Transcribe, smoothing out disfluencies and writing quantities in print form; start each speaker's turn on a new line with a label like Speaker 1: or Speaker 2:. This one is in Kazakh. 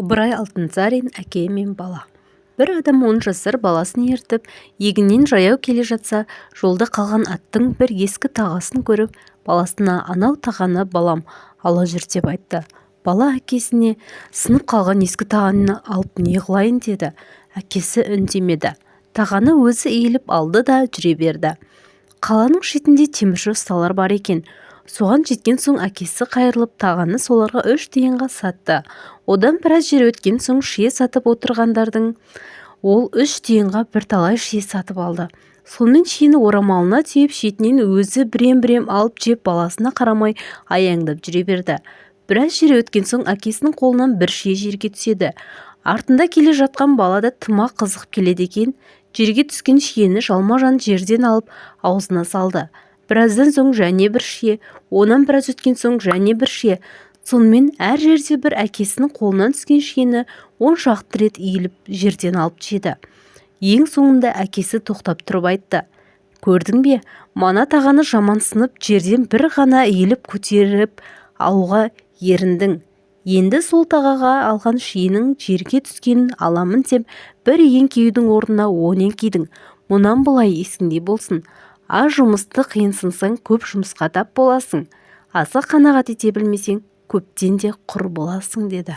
Speaker 1: Ыбырай Алтынсарин. «Әке мен бала». Бір адам 10 жасар баласын ертіп, егіннен жаяу келе жатса, жолда қалған аттың бір ескі тағасын көріп, баласына: «Анау тағаны, балам, ала жүр», – деп айтты. Бала әкесіне: «Сынып қалған ескі тағаны алып не қылайын?» – деді. Әкесі үндемеді, тағаны өзі иіліп алды да жүре берді. Қаланың шетінде темірші ұсталар бар екен. Соған жеткен соң әкесі қайырылып, тағаны соларға 3 тиынға сатты. Одан біраз жер өткен соң шие сатып отырғандардан ол 3 тиынға бірталай шие сатып алды. Сонымен шиені орамалына түйіп, шетінен өзі бірем-бірем алып жеп, баласына қарамай аяңдап жүре берді. Біраз жер өткен соң әкесінің қолынан бір шие жерге түседі. Артында келе жатқан бала да тым-ақ қызығып келеді екен. Жерге түскен шиені жалма-жан жерден алып, аузына салды. Біраздан соң және бір шие, онан біраз өткен соң және бір шие. Сонымен әр жерде бір әкесінің қолынан түскен шиені 10 шақты рет иіліп жерден алып жеді. Ең соңында әкесі тоқтап тұрып айтты: «Көрдің бе, мана тағаны жаман сынып, жерден бір ғана иіліп көтеріп алуға еріндің. Енді сол тағаға алған шиенің жерге түскенін аламын деп бір еңкеюдің орнына 10 еңкейдің. Мұнан былай есіңде болсын: аз жұмысты қиынсынсаң, көп жұмысқа тап боласың, азға қанағат ете білмесең, көптен де құр боласың», – деді.